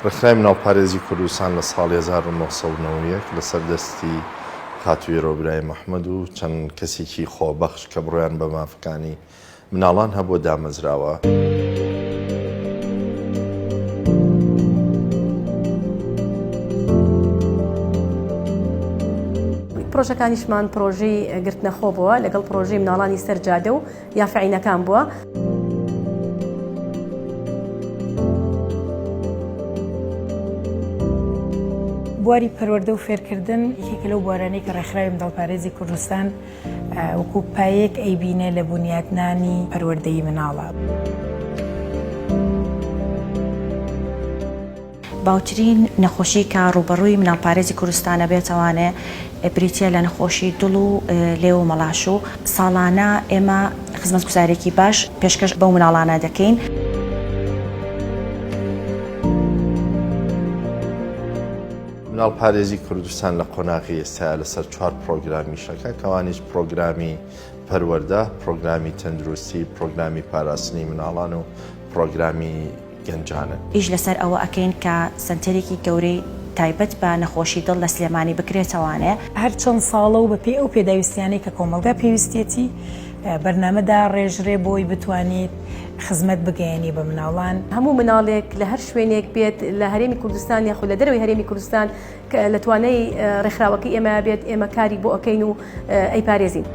ڕێکخراوی مناڵپارێزی کوردستان لە ساڵی 1991 لەسەر دەستی خاتوو هێرۆ برایم ئەحمەد و چەند کەسێکی خۆبەخش کە بڕوایان بە مافەکانی مناڵان هەبووە دامەزراوە. پرۆژەکانیشمان پرۆژەی گرتنەخۆ بووە لەگەڵ پرۆژەی مناڵانی سەر جادە و یافعینەکان بووە. بواری پەروەردە و فێرکردن یەکێکە لەو بوارانەی کە ڕێکخراوی منداڵپارێزی کوردستان وەکو پایەیەک ئەیبینێ لە بونیادنانی پەروەردەی مناڵە. باوترین نەخۆشی کە ڕووبەڕووی مناڵپارێزی کوردستان ئەبێتەوانێ بریتیە لە نەخۆشی دڵ و لێو و مەڵاش و ساڵانە ئێمە خزمەتگوزارێکی باش پێشکەش بەو مناڵانە دەکەین. مناڵپارێزی کوردستان لە قۆناغی ئێستایا لەسەر چوار پڕۆگرام ئیشەکا کە ئەوانیش پڕۆگرامی پەروەردە، پڕۆگرامی تەندروستی، پڕۆگرامی پاراستنی مناڵان و پڕۆگرامی گەنجانن. ئیش لەسەر ئەوە ئەکەین کە سەنتەرێکی گەورەی تایبەت بە نەخۆشی دڵ لە سلێمانی بکرێتەوانێ. هەر چەند ساڵە و بەپێی ئەو پێداویستیانەی کە کۆمەڵگا پێویستیەتی بەرنامە داڕێژرێ بۆی بتوانیت خزمەت بگەیەنی بە مناڵان. هەموو مناڵێک لە هەر شوێنێک بێت لە هەرێمی کوردستان یاخود لە دەرەوەی هەرێمی کوردستان کە لە توانای ڕێکخراوەکەی ئێمە بێت ئێمە کاری بۆ ئەکەین و ئەیپارێزین.